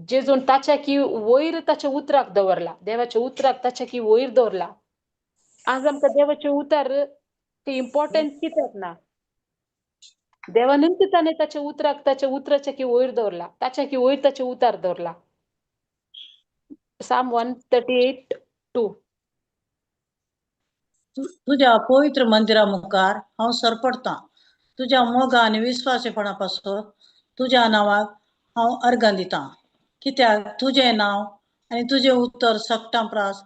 जेजून ताच्या की वयर ताच्या उतराक दवरला, देवाच्या उतराक ताच्या की वयर दवरला. आज आमकां देवाचे उतार ते इम्पॉर्टन्स कित्याक ना, देवानूच ताणें ताच्या उतराक ताच्या उतराच्या की वयर दवरला, ताच्या की वयर ताचे उतार दवरला. साम 138:2. तुज्या पवित्र मंदिरा मुखार हांव सरपडतां, तुज्या मोगा आनी विस्वासीपणा पासून तुज्या नांवाक हांव अर्गां दितां, कित्याक तुजें नांव आनी तुजें उत्तर सगटां प्रास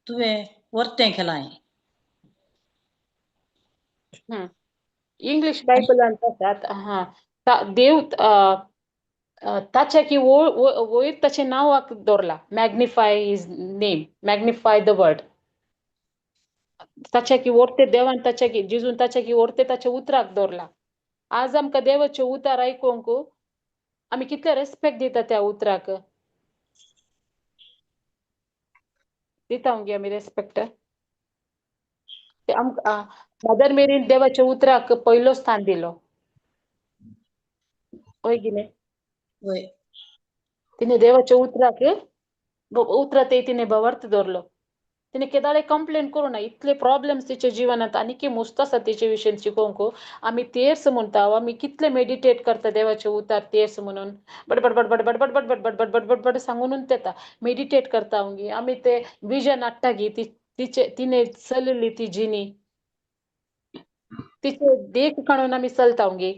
तुवें वर्तें केलां. इंग्लीश बायबलांत आसात हा देव ताच्या की वयर ताचें नांवाक दवरला, magnify his name, magnify the word. ताच्या की वरते देवान ताच्या की जेजून ताच्या की वरते ताच्या उतराक दवरला. आज आमकां देवाचे उतार आयकूंक आमी कितले रेस्पेक्ट दिता त्या उतराक, दिता मगे आमी रेस्पेक्ट. आमकां मदर मेरीन देवाच्या उतराक पयलो स्थान दिलो, हय की न्ही. वय तिने देवाच्या उतराक उतरा ते तिने भावार्थ दवरलो. तिने केदाळे कंप्लेन करूं ना, इतले प्रॉब्लेम्स तिच्या जिवनांत आनी मुस्त आसा तिचे विशयन शिकोवंक. आमी तेर्स म्हणटा, आमी कितले मेडिटेट करता देवाचे उतार तेर्स म्हणून बडबड बडबड बडबड बडबड बडबड बडबड बड सांगूनच येता, मेडिटेट करता गी आमी, ते विजन हाडटा गी तिचे तिने चलली ती जिनी तिचे देख काडून आमी चलता गी.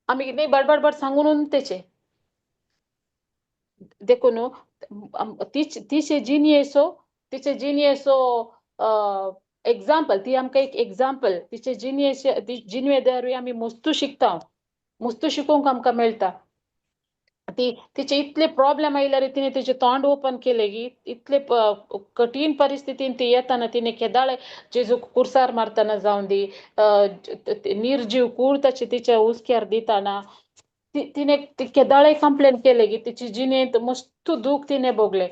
आमी कितेंय बडबड सांगून तेचे देखून तिचे जिणयेचो, तिचे जिणयेचो एग्जाम्पल, ती आमकां एक एग्जाम्पल. तिचे जिणयेचे जिणये दारूय आमी मस्तू शिकता, मस्तू शिकोवंक आमकां मेळटा. ती तिचे इतले प्रॉब्लेम आयल्यार तिणें तिचें तोंड ओपन केलें की इतले कठीण परिस्थितीन ती येताना तिणें केदाळे जेजूक कुर्सार मारतना जावन दी, निर्जीव कूड ताचे तिच्या हुस्क्यार दिताना तिणें केदाळे कंप्लेन केलें की तिची जिणेंत मस्त दूख तिणें भोगलें.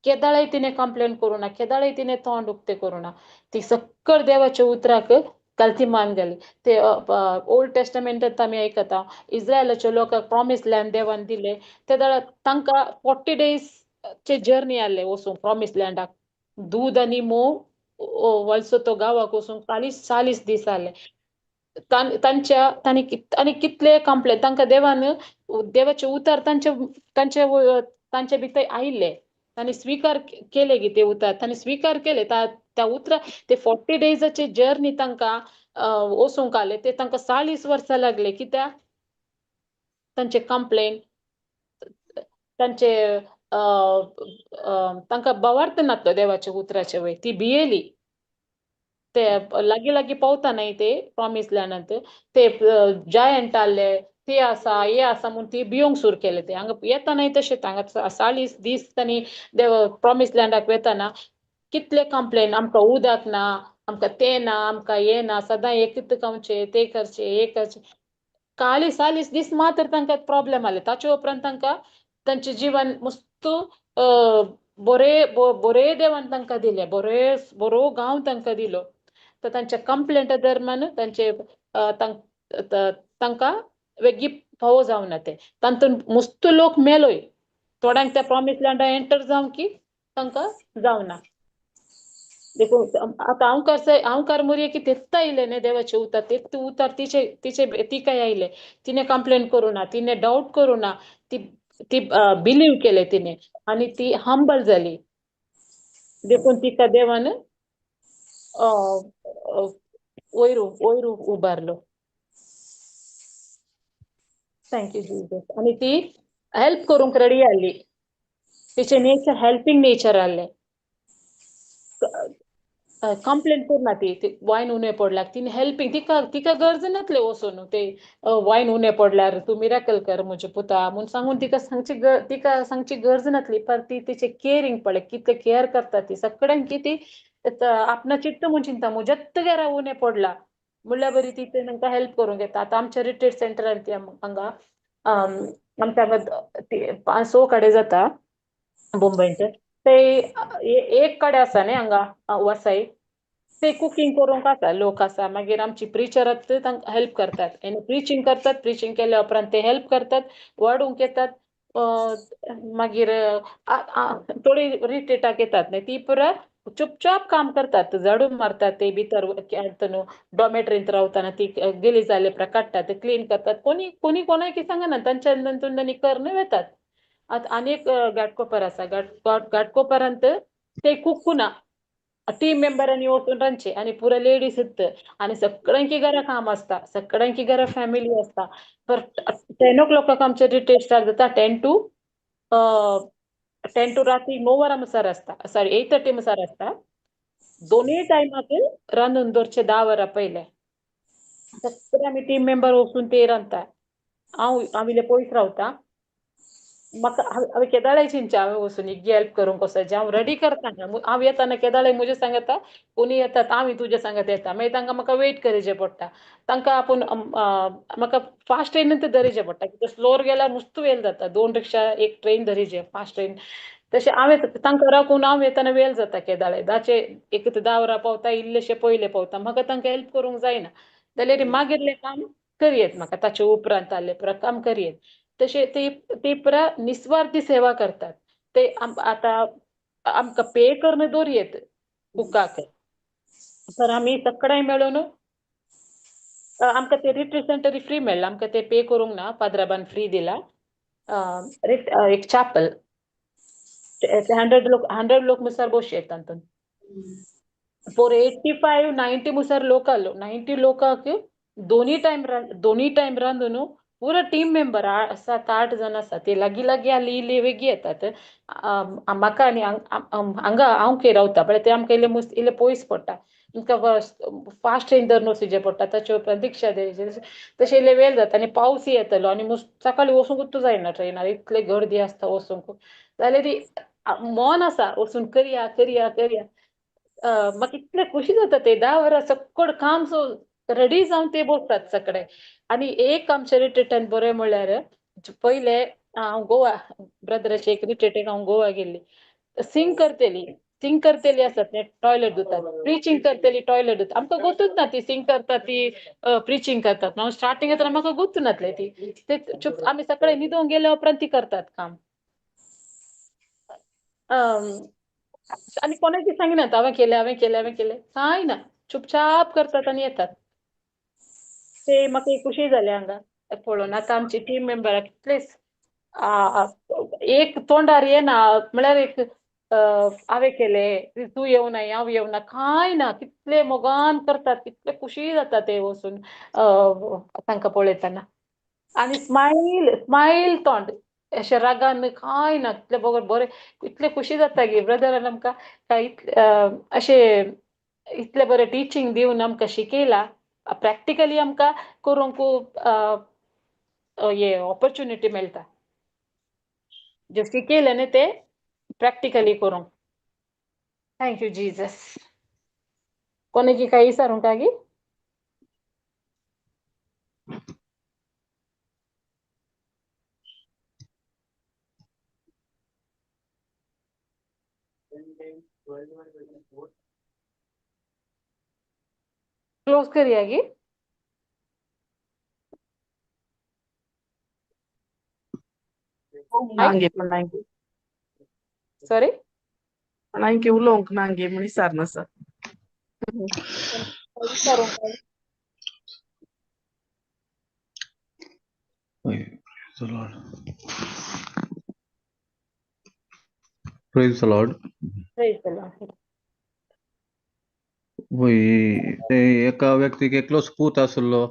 केदाळे तिणें कंप्लेन करूं ना, केदाळे तिणें तोंड उक्तें करूं ना. ती सक्कड देवाच्या उतराक कालती मान घाली. ते ओल्ड टेस्टमेंटांत आमी आयकता, इस्रायलाच्या लोकांक प्रॉमीस लँड देवान दिले ते वेळार तांकां 40 डेज चे जर्नी आसले वचूंक प्रॉमीस लँडाक. दूद आनी म्होंव वळसो तो गांवाक वचूंक 40 दीस आसले. तांच्या तांणी आनी कितले कंप्लेन तांकां देवान, देवाचे उतर तांचे तांचे तांचे भितर आयिल्ले, तांणी स्विकार केले गी ते उतर, तांणी स्विकार केले. त्या उतरा ते 40 डेजाचे जर्नी तांकां वचूंक आसले ते तांकां 40 वर्सां लागले. कित्याक तांचे कंप्लेन, तांचे तांकां बवार्थ नासलो देवाच्या उतराचे वयर, ती भियेली. ते लागीं लागीं पावता न्हय ते प्रॉमीस लँडांत, ते जायंट आहले, ते आसा हे आसा म्हूण ती भियोंक सुरू केले. ते हांगा येता न्हय तशें हांगा 40 दीस तांणी देव प्रॉमीस लँडाक वेताना कितले कंप्लेन, आमकां उदक ना, आमकां तें ना, आमकां हें ना, सदां एकच खावचें, तें करचें, हें करचें. 40 दीस मात्र तांकां प्रॉब्लेम आले. ताचे उपरांत तांकां तांचें जिवन मस्त बरें बरें देवान तांकां दिलें, बरें बरो गांव तांकां दिलो. तर तांच्या कंप्लेंटा दरम्यान तांचे तांकां वेगळी फावो जावना तें. तातूंत मस्त लोक मेलोय, थोड्यांक त्या प्रॉमीस लँडा एंटर जावंक की तांकां जावना. देखून आतां हांव कर हांव कर मुरये की तेत्त आयलें न्ही देवाचें उतर, तेत्त उतर तिचे तिचे तिकाय आयलें. तिणें कंप्लेन करूं ना, तिणें डावट करूं ना, ती ती बिलीव केलें तिणें आनी ती हंबल जाली. देखून तिका देवान वयर वयर उबारलो. Thank you Jesus. आनी ती हेल्प करूंक रेडी आहली, तिचें नेचर हेल्पींग नेचर आहलें. कंप्लेन करना ती, वायन उणें पडल्यार तिणें हेल्पींग, तिका तिका गरज नासलें वचून ते वायन उणें पडल्यार तूं मिराकल कर म्हज्या पुता म्हूण सांगून तिका सांगची, तिका सांगची गरज नासली. पर ती तिचें केरींग पळय कितलें केअर करता ती सगळ्यांक, की ती आपणा चित्त म्हूण चिंता म्हज्याच घरा उणें पडला म्हणल्यार बरी ती तांकां हेल्प करूंक येता. आतां आमच्या रिट्रीट सेंटरान ती हांगा आमच्या हांगा 5-6 कडेन जाता मुंबयंत. ते एक कडेन आसा न्ही हांगा वसाय, ते कुकींग करूंक आसा लोक आसा. मागीर आमची प्रिचरात तांकां हेल्प करतात आनी प्रिचींग करतात. प्रिचींग केल्या उपरांत ते हेल्प करतात, वाडूंक येतात. मागीर थोडी रिट्रीटाक येतात न्ही, ती पुरा चुपचाप काम करतात, झाडू मारतात, ते भितर न्हू डॉमेट्रींत रावतना ती गेली जाले उपरांत काडटात, ते क्लीन करतात. कोणी कोणी कोणाक कितें सांगना, तांच्या तांणी करून वेतात. आतां आनी एक घाटकोपर आसा, घाटकोपरांत ते कुकूना टीम मेंबरांनी वचून रांदचे आनी पुरा लेडीज आनी सगळ्यांकी घरा काम आसता, सगळ्यांकी घरा फॅमिली आसता. पर 10 o'clock आमचे रिट्रीट स्टार्ट जाता, 10 टू रात्री 9 वरां मुसार आसता, सॉरी 8:30 मुसार आसता. दोनूय टायमाक रांदून दवरचे 10 वरां पयलें. सगळे आमी टीम मेंबर वचून ते रांदता. हांव हांव इल्लें पयस रावता, म्हाका हांवें केदाळे चिंतचें हांवें वचून एक हेल्प करूंक वचचें. हांव रेडी करता, हांव येताना केदाळे म्हजे सांगता कोणी येतात, हांव तुजे सांगत येता, मागीर तांकां म्हाका वेट करीचें पडटा. तांकां आपूण म्हाका फास्ट ट्रेनीन तर धरीचें पडटा, कित्याक स्लोर गेल्यार नुस्तो वेल जाता. 2 रिक्षा एक ट्रेन धरीचे फास्ट ट्रेन. तशें हांवें तांकां राखून हांव येताना वेल जाता केदाळे 10 एक 10 वरां पावता, इल्लेशें पयलें पावता. म्हाका तांकां हेल्प करूंक जायना जाल्यार मागीरलें काम करयेत म्हाका ताचे उपरांत आहलें पुरा काम करयेत. तशें ते ते पुरा निस्वार्थी सेवा करतात. ते आतां आमकां पे करून दवरयेत कुकाक, तर आमी सगळें मेळून आमकां ते रिट्रीट सेंटर फ्री मेळ्ळां, आमकां ते पे करूंक ना, पाद्राबान फ्री दिला. एक चॅपल 100 लोक, 100 लोक मुसार बसचे तातूंत. 485 90 मुसार लोक आलो, 90 लोकांक दोनी टायम रांदून पुरो टीम मेंबर 7-8 जाण आसा ते लागीं लागीं आसली इल्ली वेगळी येतात. म्हाका आनी हांगा हांव खंय रावता पळय ते आमकां इल्ले इल्ले पयस पडटा. आमकां फास्ट ट्रेन धरून वचचें पडटा, ताचे उपरांत रिक्षा धरची, तशें इल्ले वेळ जाता आनी पावस येतलो आनी सकाळीं वचूंकूच जायना ट्रेनार, इतले गर्दी आसता वचूंक. जाल्यार ती मन आसा वचून करया करया करया. म्हाका इतलें खुशी जाता ते 10 वरां सक्कड काम सो रेडी जावन ते बसतात सगळे. आनी एक आमच्या रिट्रीटान बरें म्हणल्यार पयले हांव गोवा ब्रदराचे एक रिट्रीटेक हांव गोवा गेल्ली. सिंग करतली, सिंग करतली आसतात ते टॉयलेट धुतात, प्रिचींग करतली टॉयलेट धुतात. आमकां गोतूच ना ती सिंग करतात ती प्रिचींग करतात. हांव स्टार्टिंग येतना म्हाका गोतू नासलें ती ते चुप आमी सगळे न्हिदोंक गेल्या उपरांत ती करतात काम. आनी कोणाकी सांगिनात हांवें केलें हांवें केलें हांवें केलें, कांय ना, चुपचाप करतात आनी येतात. ते म्हाका एक खुशी जाली हांगा पळोवन. आतां आमची टीम मेंबराक कितलेच एक तोंडार येना म्हळ्यार एक हांवें केलें तूं येवना हांव येवना, कांय ना, कितले मोगान करतात, कितले खुशी जाता ते वचून तांकां पळयतना. आनी स्मायल स्मायल तोंड अशें रागान कांय ना, कितले बगर बरें, इतले खुशी जाता की ब्रदरान आमकां अशें इतलें बरें टिचींग दिवन आमकां शिकयलां, प्रॅक्टिकली आमकां करूंक हे ऑपॉर्च्युनिटी मेळटा, जे शिकयलें न्ही ते प्रॅक्टिकली करूंक. Thank you Jesus. कोणाकी काय विचारूंक गी? क्लोज करिया गी? नांगे कोणाक सॉरी कोणाक उलोवंक नांगे म्हण विचारना सर. विचारूंक. Praise the Lord. Praise the Lord. Praise the Lord. वय ते एका व्यक्तीक एकलोच पूत आसलो.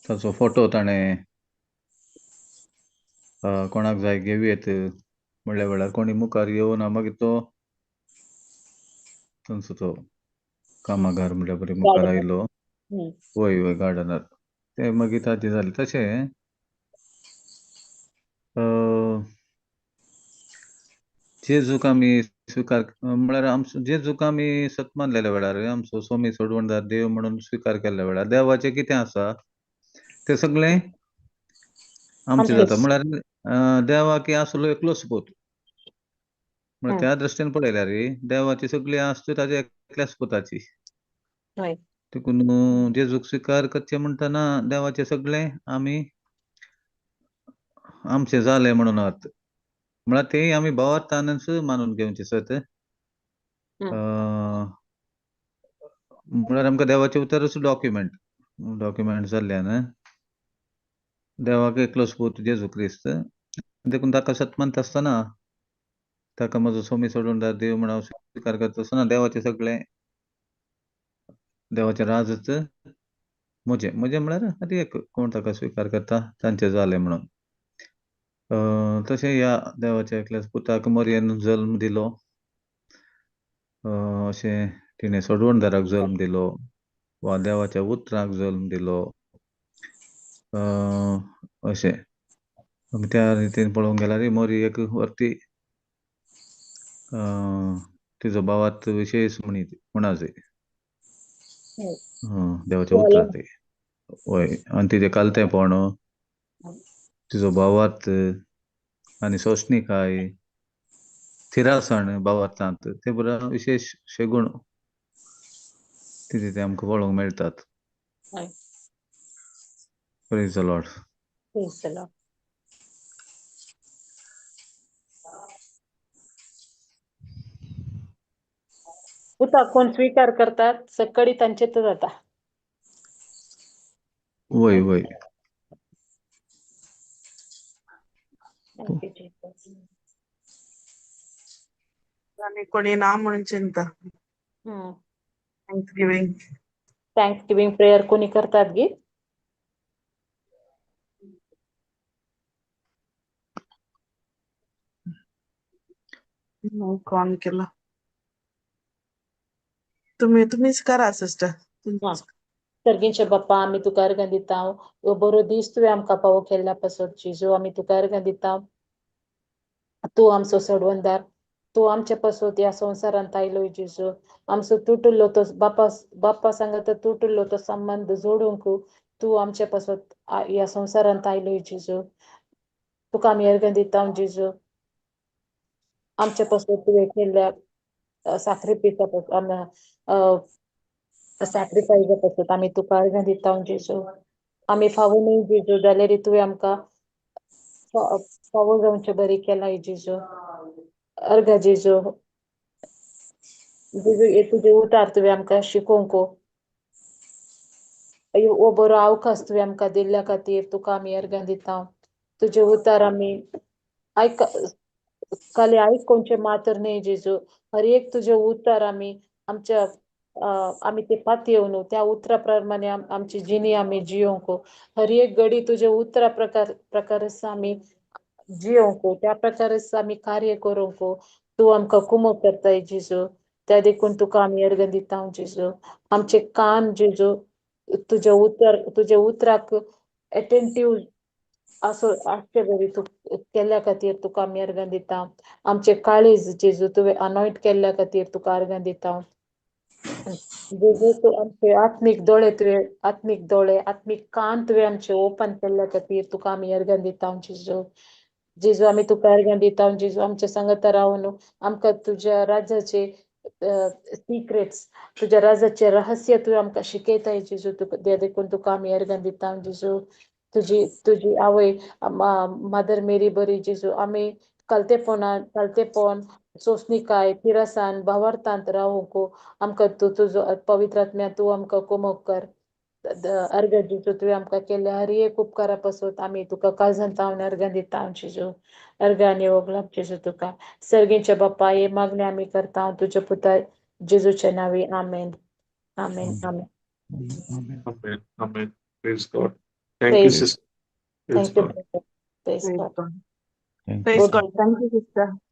ताचो फोटो ताणें कोणाक जाय घेवयेत म्हणल्या वेळार कोणी मुखार येवना, मागीर तो थंयचो तो कामागार म्हणल्या बरें मुखार आयलो. वय वय गार्डनार ते मागीर ताजें जालें. तशें जेजूक आमी स्विकार म्हळ्यार आमचो जेजूक आमी सत मानलेल्या वेळार आमचो स्वामी सोडवणदार देव म्हणून स्विकार केल्ल्या वेळार देवाचें कितें आसा तें सगळें आमचें जाता. म्हळ्यार देवाक आसलो एकलोच पूत, म्हळ्यार त्या दृश्टीन पळयल्यार देवाची सगळी आस्त ताज्या एकल्याच पुताची. देखून जेजूक स्विकार करचें म्हणटना देवाचें सगळें आमी आमचें जालें म्हणून अर्थ. म्हळ्यार तें आमी भावार्थानच मानून घेवचें सत. म्हळ्यार आमकां देवाचें उतरच डॉक्युमेंट डॉक्युमेंट जाल्ल्यान देवाक एकलोच पूत जेजू क्रिस्त, देखून ताका सत मानता आसतना ताका म्हजो स्वामी सोडून देव म्हणून स्विकार करता आसतना देवाचें सगळें देवाचें राजच म्हजें म्हजें म्हळ्यार आतां एक कोण ताका स्विकार करता तांचें जालें म्हणून. तशें ह्या देवाच्या एकल्याच पुताक मोरयेन जल्म दिलो, अशें तिणें सोडवणदाराक जल्म दिलो वा देवाच्या उतराक जल्म दिलो अशें. त्या रितीन पळोवंक गेल्यार मोरी एक वरती तिजो भावार्थ विशेश म्हणा जाय देवाच्या उतराक ते. वय आनी तिजें कालतेंपण, तिजो भावार्थ आनी सोंसणीकाय, थिरासण भावार्थांत ते बरें विशेश गुण तिजे ते आमकां पळोवंक मेळटात. Praise the Lord. Praise the Lord. पुताक कोण स्वीकार करतात सकाळी तांचेच जाता. वय वय. आनी कोणी ना म्हणून चिंता. Thanks giving. Thanks giving prayer कोणी करतात गी? कोण केला? तुम्ही तुम्हीच करा सिस्टर. हा. सर्गींचे बाप्पा, आमी तुका अर्गां दिता. ह्यो बरो दीस तुवें आमकां पावो केल्ल्या पासत जेजू आमी तुका अर्गां दिता. तूं आमचो सोडवणदार, तूं आमचे पासत ह्या संवसारांत आयलो जेजू. आमचो तुटुल्लो तो बापा बाप्पा सांगाता तुटुल्लो तो संबंद जोडूंक तूं आमचे पासत ह्या संवसारांत आयलो जेजू. तुका आमी अर्गां दिता जेजू. आमचे पासत तुवें केल्ल्या साक्रिफिसा सॅक्रिफायसा पासत आमी तुका अर्गां दिता जेजू. आमी फावो न्हय जेजू, जाल्यार तुवें आमकां फावो जावचे बरी केलाय जेजू. अर्गां जेजू. जेजू, हे तुजे उतार तुवें आमकां शिकोवंक हो बरो अवकाश तुवें आमकां दिल्ल्या खातीर तुका आमी अर्गां दिता. तुजे उतार आमी आयक खाली आयकोवचें मात्र न्हय जेजू, हर एक तुजे उतार आमी आमच्या आमी ते पातयेवन त्या उतरा प्रमाणे आमची जिणी आमी जियोवंक, हर एक घडी तुजे उतरा प्रकार प्रकारच आमी जियोवंक, त्या प्रकारच आमी कार्य करूंक तूं आमकां कुमक करताय जेजू. त्या देखून तुका आमी अर्गां दिता जेजू. आमचे कान जेजू तुजे उतर तुजे उतराक एटेंटीव असो आसचे बरी तूं केल्ल्या खातीर तुका आमी अर्गां दिता. आमचे काळीज जेजू तुवें अनॉयंट केल्ल्या खातीर तुका अर्गां दिता जेजू. तूं आमचे आत्मीक दोळे, तुवें आत्मीक दोळे, आत्मीक कान तुवें आमचे ओपन केल्ल्या खातीर तुका आमी अर्गां दिता जेजू. जेजू, आमी तुका अर्गां दिता जेजू. आमच्या सांगाता रावन आमकां तुज्या राज्याचे सिक्रेट्स, तुज्या राज्याचे रहस्य तुवें आमकां शिकयताय जेजू. तुका देखून तुका आमी अर्गां दिता जेजू. तुजी तुजी आवय मदर मेरी बरी जेजू, आमी कलतेपणा कलतेपण, सोंसणीकाय, थिरसान, भावार्थांत रावूंक आमकां तूं तुजो पवित्र आत्म्या तूं आमकां कुमक कर. अर्गां जेजू. तुवें आमकां केल्ल्या हर एक उपकारा पासून आमी तुका काळजांत तावन अर्गां दिता जेजू. अर्गां आनी ओगलाप जेजू तुका. सर्गींच्या बाप्पा, हे मागणें आमी करता तुज्या पुता जेजूच्या नांवी. आमेन, आमेन, आमेन. Amen. Amen. Amen. Praise God. Thank you, Praise. sister. Praise Thank you, God. Brother. Praise Praise God. God. Thank Praise you. God. Thank you, sister.